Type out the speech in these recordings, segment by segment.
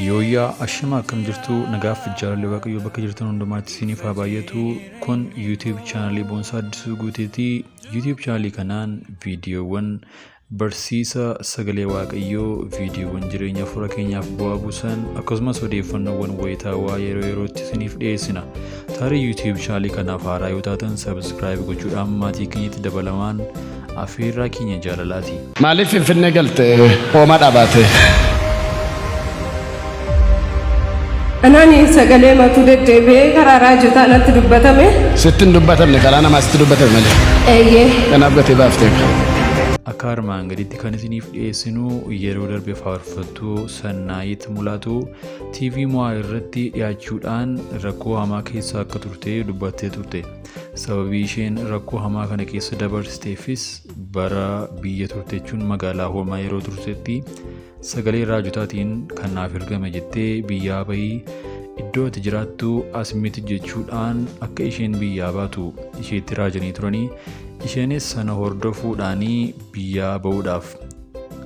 Yooyyaa ashama akkam jirtu nagaaf jaalalli waaqayyoo bakka jirtan hundumaatti isiniif haa baay'atu. Kun YouTube chaanalii Boonsaa Addisuu Guuteeti. YouTube chaanalii kanaan viidiyoowwan barsiisa sagalee waaqayyoo, viidiyoowwan jireenya hafuura keenyaaf bu'aa buusan akkasumas odeeffannoowwan wayitaawaa yeroo yerootti isiniif dhiyeessina. Tarii YouTube chaanalii kanaaf haaraa yoo taatan subscribe gochuudhaan maatii keenyatti dabalamaan afeerraa keenya jaalalaati. Maaliif Finfinnee galte hoomaa dhaabaate? Anaan sagalee matu deddeebi'ee karaa raajotaa natti dubbatame. Sitti hin dubbatamne karaa namaa sitti dubbatame malee. Eeyyee. Kanaaf gatii baaftee. Akka armaan gaditti kan isiniif dhiyeessinu yeroo darbe faarfattuu Sannaayit Mulaatuu TV Mo'aa irratti dhiyaachuudhaan rakkoo hamaa keessa akka turte dubbattee turte. Sababii isheen rakkoo hamaa kana keessa dabarsiteefis bara biyya turte jechuun magaalaa Hoomaa yeroo turtetti sagalee raajotaatiin kan naaf ergame jettee biyyaa bahii iddoo ati jiraattu as miti jechuudhaan akka isheen biyyaa baatu isheetti raajanii turanii isheenis sana hordofuudhaanii biyyaa ba'uudhaaf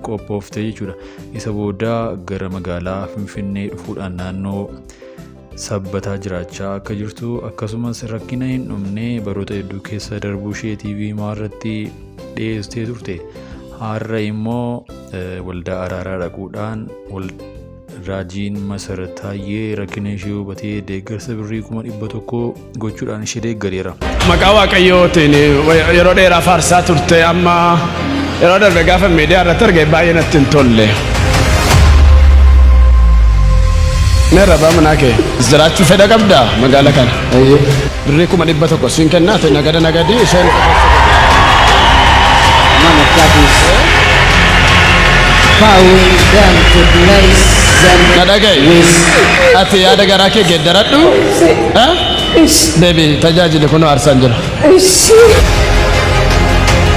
qophoofte jechuudha. Isa booda gara magaalaa Finfinnee dhufuudhaan naannoo Sabbataa jiraachaa akka jirtu akkasumas rakkina hin dhumne baroota hedduu keessa darbuu ishee TV himaa irratti dhiyeessitee turte. Har'a immoo waldaa araaraa dhaquudhaan raajiin Masarat Taayyee rakkina ishee hubatee deeggarsa birrii 100,000 gochuudhaan ishee deeggareera. Maqaa Waaqayyootiin yeroo dheeraa faarsaa turte amma yeroo darbe gaafa miidiyaa irratti arge baay'ee natti hin tolle. Meerra abbaa manaa kee jiraachuu fedha qabdaa magaala kana? Birrii 100,000 siin kennaa ta'e nagada nagadii isheen Man of God is bowing down to bless them na dhaga'i. with Ati yaada garaa kee geeddaradhu. Eh? Deebi tajaajili kunoo aarsaan jira.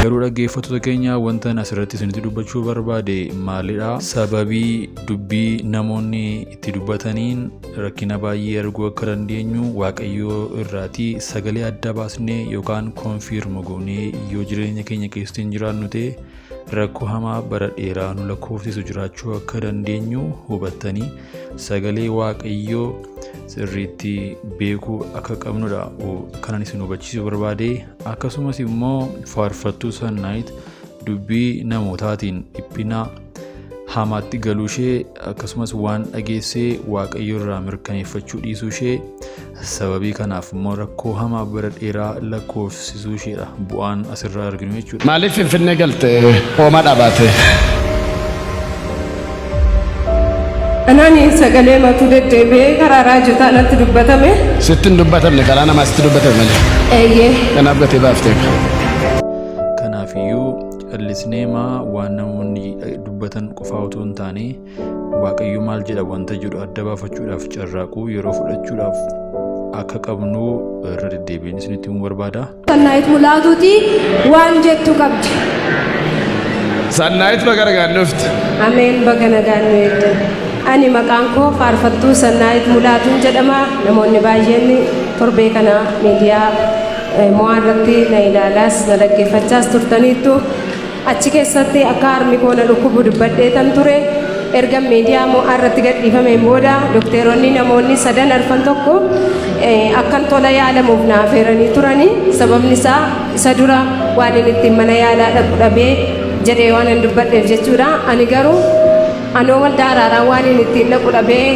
Garuu dhaggeeffattoota keenya wantan asirratti isinitti dubbachuu barbaade maalidha? Sababii dubbii namoonni itti dubbataniin rakkina baay'ee arguu akka dandeenyu Waaqayyoo irraatii sagalee adda baasnee yookaan konfiirma goonee yoo jireenya keenya keessatti hin jiraannu ta'e rakkoo hamaa bara dheeraa nu lakkoofsisu jiraachuu akka dandeenyu hubattanii sagalee Waaqayyoo sirriitti beekuu akka qabnudha kanan isin hubachiisuu barbaade. Akkasumas immoo faarfattuu Sannaayit dubbii namootaatiin dhiphina hamaatti galuu ishee akkasumas waan dhageessee Waaqayyo irraa mirkaneeffachuu dhiisuu ishee sababii kanaaf immoo rakkoo hamaa bara dheeraa lakkoofsisuu isheedha bu'aan asirraa arginu jechuudha. Maaliif Finfinnee galte hoomaa dhaabaate? Anaan sagalee matu deddeebi'ee karaa raajotaa natti dubbatame. Sitti hin dubbatamne karaa namaa sitti dubbatame malee. Eeyyee. Kanaaf gatii baaftee. Kanaafiyyuu callisnee maa waan namoonni dubbatan qofaa otoo hin taane Waaqayyo maal jedha wanta jedhu adda baafachuudhaaf carraaquu yeroo fudhachuudhaaf akka qabnu irra deddeebiin isinitti himuu barbaada. Sannaayit Mulaatuuti waan jettu qabdi. Sannaayit baga nagaan dhufte. Ameen baga nagaan nu eegdan. Ani maqaan koo faarfattuu Sannaayit Mulaatuun jedhama. Namoonni baay'een torbee kana miidiyaa mo'aa irratti na ilaalaas na dhaggeeffachaas turtaniittu. Achi keessatti akka harmi koo na dhukkubu dubbadheetan ture. Erga miidiyaa mo'aa irratti gadhiifameen booda dokteeronni namoonni sadan arfan tokko akkan tola yaalamuuf na afeeranii turani. Sababni isaa isa dura waan inni ittiin mana yaalaa dhaqu dhabee jedhee waan hin dubbadheef jechuudha. Ani garuu anoo waldaa araaraa waan inni ittiin dhaqu dhabee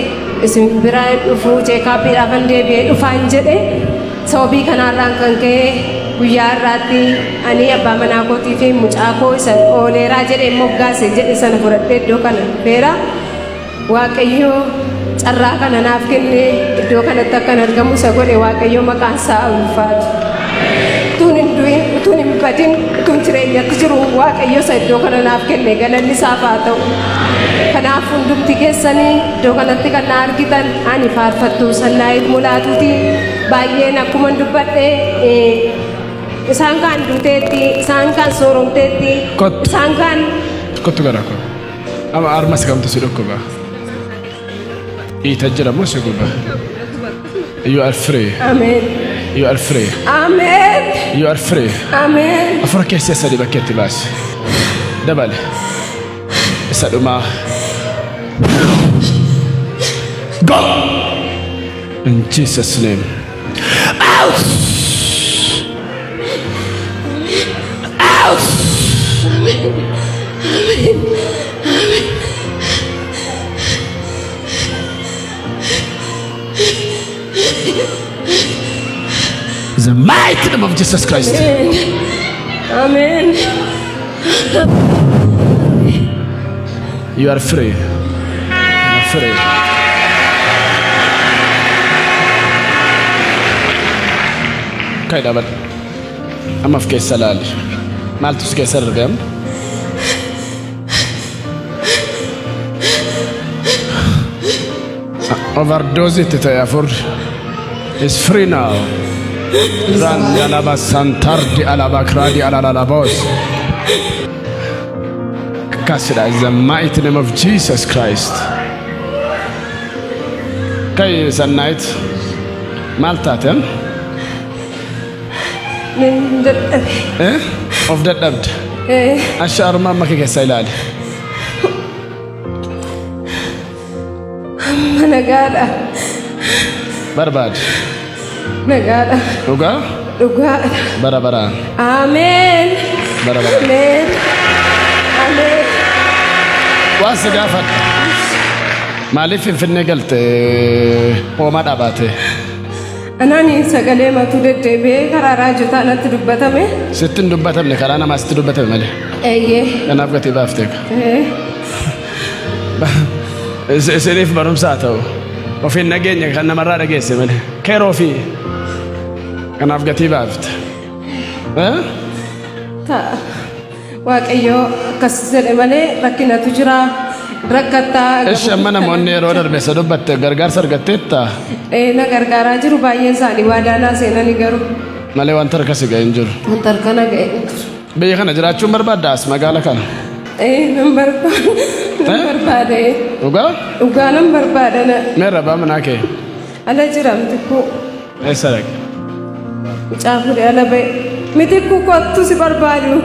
isin bira dhufuu cheekaappiidhaafan deebi'ee dhufaan jedhe. Sababii kanaarraan kan ka'e guyyaa har'aatti ani abbaa manaa kootii fi mucaa koo isa ooleeraa jedhee moggaase jedhe sana fudhadhee iddoo kana dhufeera. Waaqayyo carraa kana naaf kenne iddoo kanatti akkan argamu isa godhe Waaqayyo maqaan isaa ulfaatu. Utuun hin du'in, utuun hin badin, utuun jireenyatti jiru Waaqayyo isa iddoo kana naaf kenne galanni isaaf haa ta'u. Kanaaf hundumti keessanii iddoo kanatti kan na argitan ani faarfattuu Sannaayit Mulaatuuti. Baay'een akkuman dubbadhe isaan kaan duuteetti, isaan kaan sooromteetti, Kottu. isaan kaan Kottu gara koo. Amma harma si kamtu si dhukkuba. Dhiita jira moo si guba? You are free. Ameen. You are free. Ameen. You are free. Ameen. Afur keessaa sadi bakkeetti baasi. Dabale. Isa dhumaa. Go! In Jesus' name. Out! Out! Ameen. Ameen. The mighty name of Jesus Christ. Ameen. You are free. You are free. Kai dhaabadhu. Amma of keessa laali. Maaltu si keessa darbe amma? Overdose itti ta'e afur. Is free now. Randi alaba santardi alaba kradi alalabos. Kasidha in the mighty name of Jesus Christ. Kai Sannaayit maal taate? Nan dadhabe. Eh? Of dadhabde. Eh, Asha armaa amma kee keessa ilaali. Amma nagaadha. Barbaadi. Nagaadha. Dhugaa? Dhugaadha. Bara baraan. Ameen. Bara baraan. Ameen. Ameen. Waan si gaafadha. Maaliif Finfinnee galte hoomaa dhaabaate? Anaan sagalee matuu deddeebi'ee karaa raajotaa natti dubbatame. Sitti hin dubbatamne, karaa namaa sitti dubbatame malee. Eeyyee. Kanaaf gatii baaftee. Eh, Isiniif barumsa haa ta'u. Ofiin nageenya kan namarraa dhageesse malee. Keeroo fi kanaaf gatii baafte. Eh? Ta'a. Waaqayyoo akkas jedhe malee rakkinatu jira. Rakkattaa. Ishi amma namoonni yeroo darbe isa dubbatte gargaarsa argatteetta? Eh, na gargaaraa jiru baay'een isaanii, waadaa naa seenanii garuu. Malee wanta harka si ga'e hin jiru. Wanta harka na ga'e hin jiru. Biyya kana jiraachuun barbaadda as magaala kana? Eh, nan barbaada. Nan Eh? barbaade. Dhugaa? Dhugaa nan barbaada na. Meerra abbaa manaa kee? Ala jira Mitikkuu. Eessa dhaqe? Mucaa fuudhee ala ba'e. Mitikkuu, kottu, si barbaadu.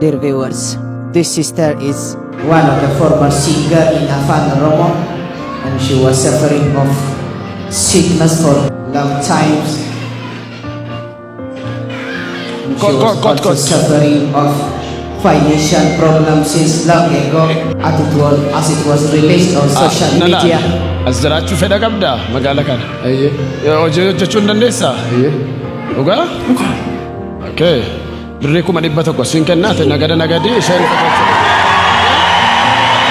Dear viewers, this sister is one of the former singer in Afan Oromo, and she was suffering of sickness for long times. And she was Kot, also kot. suffering of financial problems since long ago, as it was released on social Na media. laal. As jiraachuu fedha qabdaa magaala kana? Hojii hojjechuu hin dandeessaa? Dhugaa? Okay. Birrii 100,000 siin kennaate nagada nagadii isheen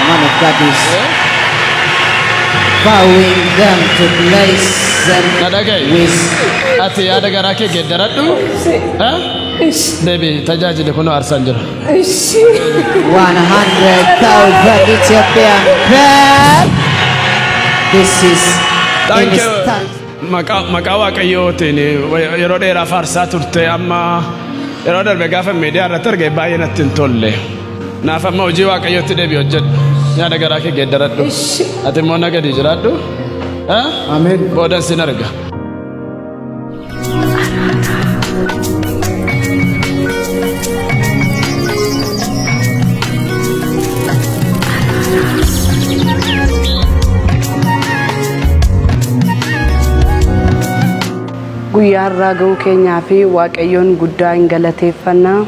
Man of God is vowing them to bless them Na dhaga'i. with Ati yaada garaa kee geeddaradhu. Eh? Ishi. Deebi tajaajili kunoo aarsaan jira. Ishi. 100,000 Ethiopian birr. This is Thank you. instant. Maqaa Waaqayyootiin yeroo dheeraa faarsaa turte, amma yeroo darbe gaafa miidiyaa irratti arge baay'ee natti hin tolle. Naaf amma hojii Waaqayyootti deebi hojjedhu. Yaada garaa kee geeddaradhu. Ishi. Ati immoo nagadii jiraadhu. Eh? Amen. Boodan sin arga. Guyyaa irraa ga'uu keenyaa fi Waaqayyoon guddaa hin galateeffannaa.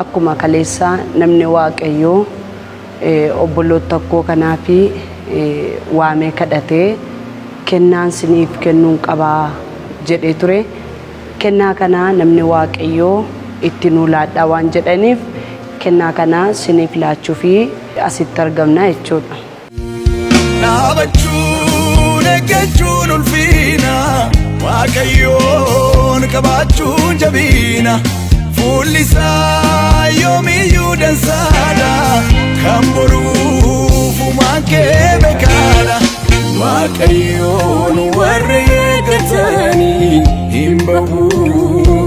Akkuma kaleessaa namni Waaqayyoo obboloota koo kanaa fi waamee kadhatee kennaan siniif kennuun qabaa jedhee ture. Kennaa kanaa namni Waaqayyoo itti nuu laadhaa waan jedhaniif kennaa kanaa siniif laachuu fi asitti argamna jechuudha. Dhaabachuun eeggachuun ulfiina, Waaqayyoon qabaachuun jabiina. Fuulli isaa yoomiyyuu dansaadha, kan boruuf uumaan kee beekaadha. Waaqayyoon warra eeggatanii hin bahu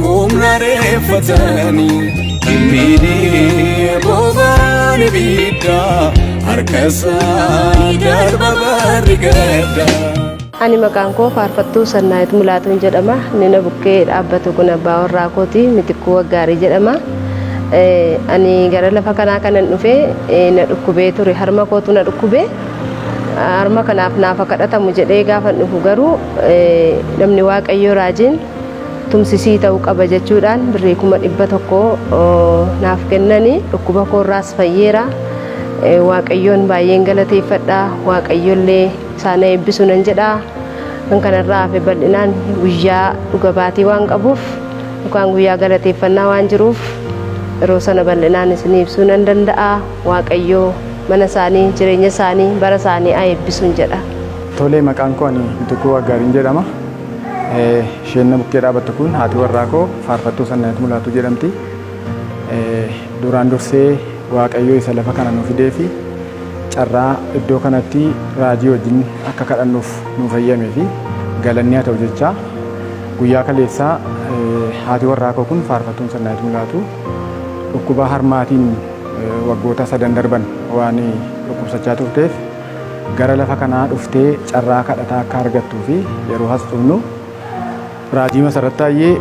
humna reeffatanii. Hin miidhee bobaan ibiddaa, harka isaa darba barri gaddaa. Ani maqaan koo Faarfattuu Sannaayit Mulaatuun jedhama. Inni na bukkee dhaabbatu kun abbaa warraa kooti, Mitikkuu Waggaarii jedhama. Ani gara lafa kanaa kanan dhufe na dhukkubee ture, harma kootu na dhukkubee, harma kanaaf naaf kadhatamu jedhee gaafa dhufu garuu namni Waaqayyoo raajiin tumsisii ta'uu qaba jechuudhaan birrii 100,000 naaf kennanii dhukkuba koorraas fayyeera. Waaqayyoon baay'een galateeffadha. Waaqayyoollee isaan eebbisu nan jedha. Kan kanarraa hafe bal'inaan guyyaa dhuga baatii waan qabuuf yookaan guyyaa galateeffannaa waan jiruuf yeroo sana bal'inaan isinii ibsuu nan danda'a. Waaqayyoo mana isaanii, jireenya isaanii, bara isaanii haa eebbisuun jedha. Tolee, maqaan koo ani Mitikkuu Waggaariin jedhama. Isheen na bukkee dhaabattu kun haati warraa koo Faarfattuu Sannaayit Mulaatuu jedhamti. Duraan dursee Waaqayyoo isa lafa kana nu fidee fi carraa iddoo kanatti raajii wajjin akka kadhannuuf nuuf eeyyamee fi galanni haa ta'u jechaa, guyyaa kaleessaa haati warraa koo kun Faarfattuun Sannaayit Mulaatuu dhukkuba harmaatiin waggoota sadan darban waan dhukkubsachaa turteef gara lafa kanaa dhuftee carraa kadhataa akka argattuu fi yeroo as dhufnu raajii Masarat Taayyee,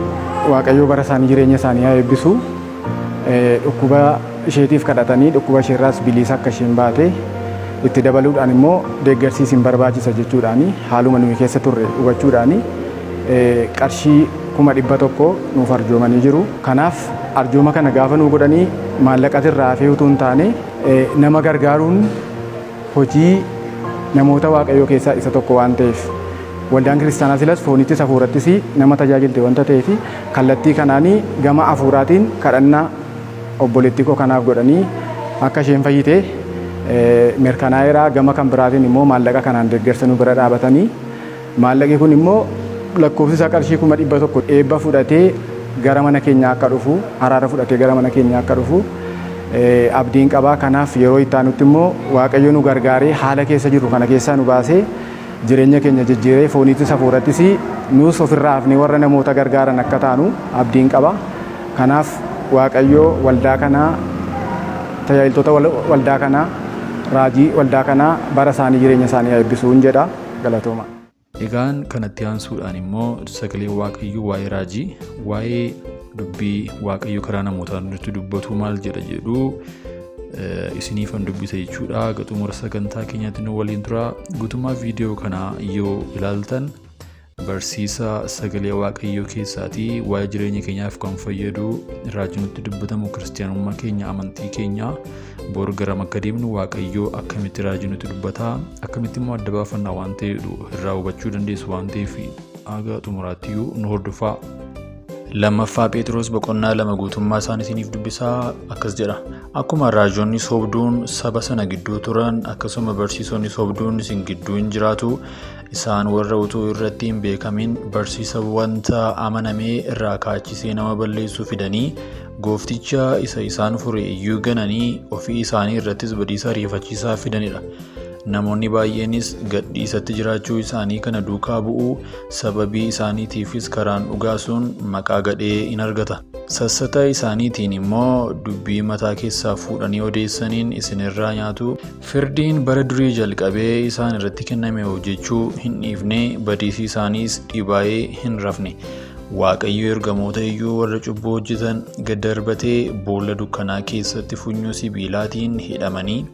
Waaqayyoo bara isaanii jireenya isaanii haa eebbisu, dhukkuba isheetiif kadhatanii dhukkuba isheerraas bilisa akka isheen baate, itti dabaluudhaan immoo deeggarsi isin barbaachisa jechuudhaan haaluma nuyi keessa turre hubachuudhaan qarshii 100,000 nuuf arjoomanii jiru. Kanaaf arjooma kana gaafa nuu godhanii maallaqati irraa hafee utuu hin taane, nama gargaaruun hojii namoota Waaqayyoo keessaa isa tokko waan ta'eef, waldaan kiristaanaa silas foonittis hafuurattis nama tajaajilte wanta ta'eef, kallattii kanaanii gama hafuuraatiin kadhannaa obboleettii koo kanaaf godhanii akka isheen fayyite mirkanaa'eera. Gama kan biraatiin immoo maallaqa kanaan deeggarsa nu bira dhaabatanii, maallaqi kun immoo lakkoofsi isaa qarshii 100,000 eebba fudhatee gara mana keenyaa akka dhufu, araara fudhatee gara mana keenyaa akka dhufu abdiin qabaa. Kanaaf yeroo itti aanutti immoo Waaqayyo nu gargaaree haala keessa jirru kana keessaa nu baasee, jireenya keenya jijjiiree, fooniittis hafuurattis nuus ofirraa hafnee warra namoota gargaaran akka taanu abdiin qaba. Kanaaf Waaqayyo waldaa kanaa, tajaajiltoota waldaa kanaa, raajii waldaa kanaa bara isaanii jireenya isaanii haa eebbisuun jedha. Galatooma. Egaan kanatti aansuudhaan immoo sagalee Waaqayyoo waa'ee raajii, waa'ee dubbii Waaqayyoo karaa namootaa nutti dubbatu maal jedha jedhu isiniifan dubbisa jechuudha. Haga xumura sagantaa keenyaatti nu waliin tura. Guutummaa viidiyoo kanaa yoo ilaaltan barsiisa sagalee Waaqayyoo keessaatii waa'ee jireenya keenyaaf kan fayyadu, raajii nutti dubbatamu, kiristiyaanummaa keenya, amantii keenya, bor garam akka deemnu, Waaqayyoo akkamitti raajii nutti dubbataa, akkamitti immoo adda baafannaa waan ta'edhu irraa hubachuu dandeessu waan ta'eef haga xumuraattiyyuu nu hordofaa. Lammaffaa Phexros boqonnaa 2 guutummaa isaan isiniif dubbisaa. Akkas jedha. Akkuma raajonni sobduun saba sana gidduu turan, akkasuma barsiisonni sobduun isin gidduu hin jiraatu. Isaan warra utuu irratti hin beekamin barsiisa wanta amanamee irraa kaachisee nama balleessu fidanii, goofticha isa isaan fure iyyuu gananii ofii isaanii irrattis badiisa ariifachiisaa fidanidha. Namoonni baay'eenis gadhiisatti jiraachuu isaanii kana duukaa bu'u, sababii isaaniitiifis karaan dhugaa sun maqaa gadhee in argata. Sassata isaaniitiin immoo dubbii mataa keessaa fuudhanii odeessaniin isinirraa nyaatu. Firdiin bara durii jalqabee isaan irratti kenname hojjechuu hin dhiifne, badiisi isaaniis dhibaa'ee hin rafne. Waaqayyo ergamoota iyyuu warra cubbuu hojjetan gad darbatee boolla dukkanaa keessatti funyoo sibiilaatiin hidhamanii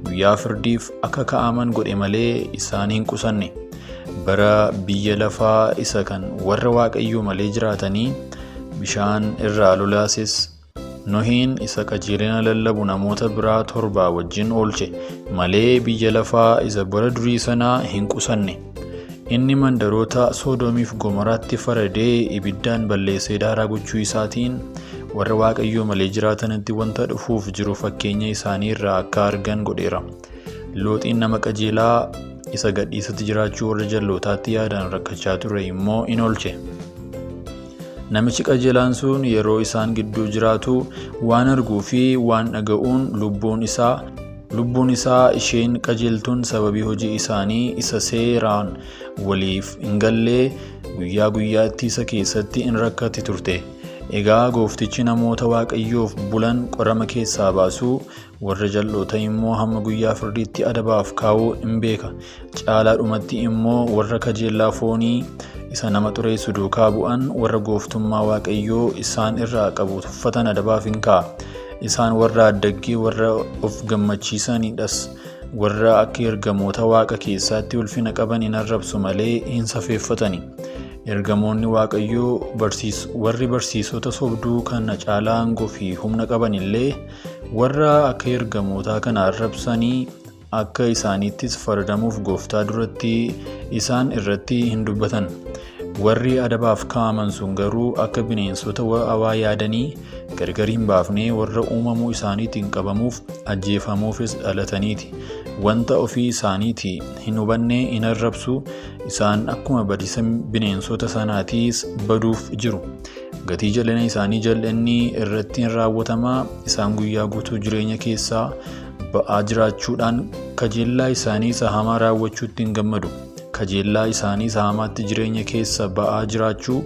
guyyaa firdiif akka ka'aman godhe malee isaan hin qusanne. Bara biyya lafaa isa kan warra Waaqayyoo malee jiraatanii bishaan irraa lolaases, Nohiin isa qajeelina lallabu namoota biraa torbaa wajjin oolche malee biyya lafaa isa bara durii sanaa hin qusanne. Inni mandaroota Sodoomiif Gomoraatti faradee ibiddaan balleessee daaraa gochuu isaatiin warra Waaqayyoo malee jiraatanitti wanta dhufuuf jiru fakkeenya isaanii irraa akka argan godheera. Looxiin nama qajeelaa isa gadhiisatti jiraachuu warra jallootaatti yaadaan rakkachaa ture immoo in oolche. Namichi qajeelaan sun yeroo isaan gidduu jiraatu waan arguu fi waan dhaga'uun lubbuun isaa isheen qajeeltuun sababii hojii isaanii isa seeraan waliif hin gallee guyyaa guyyaatti isa keessatti in rakkatti turte. Egaa gooftichi namoota Waaqayyoof bulan qorama keessaa baasuu, warra jal'oota immoo hamma guyyaa firdiitti adabaaf kaa'uu in beeka. Caalaadhumatti immoo warra kajeellaa foonii isa nama xureessu duukaa bu'an, warra gooftummaa Waaqayyoo isaan irraa qabu tuffatan adabaaf in kaa'a. Isaan warra addaggee warra of gammachiisanidhas. Warra akka ergamoota Waaqa keessaatti ulfina qaban hin arrabsu malee hin safeeffatani. Ergamoonni Waaqayyoo warri barsiisota sobduu kana caalaa aangoo fi humna qaban illee warra akka ergamootaa kana arrabsanii akka isaaniittis faradamuuf gooftaa duratti isaan irratti hin dubbatan. Warri adabaaf kaa'aman sun garuu akka bineensota hawaa yaadanii gargar hin baafnee warra uumamuu isaaniitiin qabamuuf ajjeefamuufis dhalataniiti. Wanta ofii isaaniitii hin hubanne hin arrabsu, isaan akkuma badiisa bineensota sanaatiis baduuf jiru. Gatii jal'ina isaanii jal'inni irratti hin raawwatama, isaan guyyaa guutuu jireenya keessaa ba'aa jiraachuudhaan kajeellaa isaanii isa hamaa raawwachuutti hin gammadu. Kajeellaa isaanii isa hamaatti jireenya keessa ba'aa jiraachuu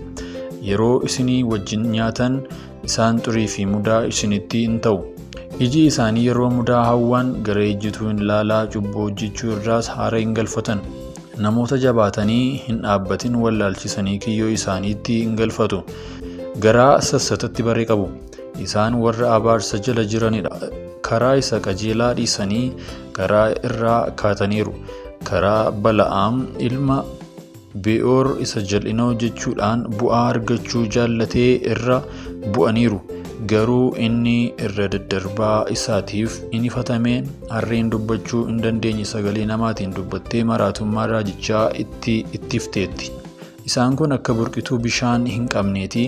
yeroo isinii wajjin nyaatan isaan xurii fi mudaa isinitti hin ta'u. Iji isaanii yeroo mudaa hawwan gara ejjituu hin laalaa, cubbuu hojjechuu irraas haara hin galfatan. Namoota jabaatanii hin dhaabbatin wallaalchisanii kiyyoo isaaniitti hin galfatu. Garaa sassatatti bare qabu. Isaan warra abaarsa jala jiranidha. Karaa isa qajeelaa dhiisanii karaa irraa kaataniiru. Karaa Bala'aam ilma Be'oor isa jal'ina hojjechuudhaan bu'aa argachuu jaallatee irra bu'aniiru. Garuu inni irra daddarbaa isaatiif in ifatame, harreen dubbachuu hin dandeenye sagalee namaatiin dubbattee maraatummaa raajichaa itti ittifteetti. Isaan kun akka burqituu bishaan hin qabneeti,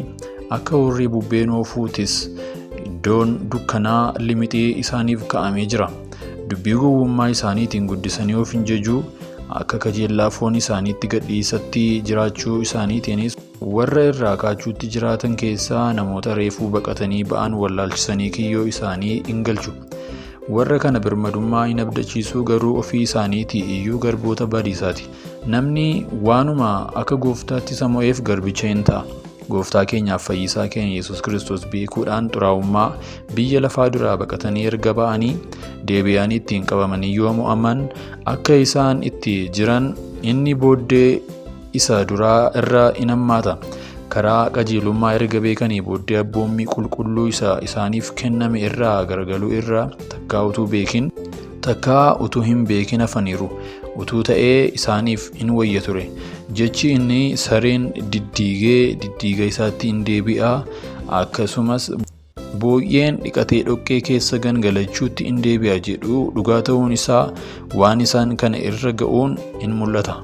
akka hurrii bubbeen oofuutis. Iddoon dukkanaa limixii isaaniif kaa'amee jira. Dubbii gowwummaa isaaniitiin guddisanii of hin jaju, akka kajeellaa foon isaaniitti gadhiisatti jiraachuu isaaniitiinis warra irraa kaachuutti jiraatan keessaa namoota reefuu baqatanii ba'an wallaalchisanii kiyyoo isaanii hin galchu. Warra kana birmadummaa hin abdachiisuu, garuu ofii isaaniitii iyyuu garboota badiisaati. Namni waanuma akka gooftaatti isa mo'eef garbicha hin ta'a. Gooftaa keenyaaf fayyisaa keenya Yesuus Kiristoos beekuudhaan xuraa'ummaa biyya lafaa duraa baqatanii erga ba'anii deebi'anii ittiin qabamanii yoo mo'aman akka isaan itti jiran inni booddee isa duraa irra in hammaata. Karaa qajeelummaa erga beekanii booddee abboommii qulqulluu isa isaaniif kenname irraa garagaluu irra takkaa utuu beekin takkaa utuu hin beekin hafaniiru. Utuu ta'ee isaaniif in wayya ture. Jechi inni sareen diddiigee diddiiga isaatti in deebi'a, akkasumas booyyeen dhiqatee dhoqqee keessa gangalachuutti in deebi'a jedhu dhugaa ta'uun isaa waan isaan kana irra ga'uun in mul'ata.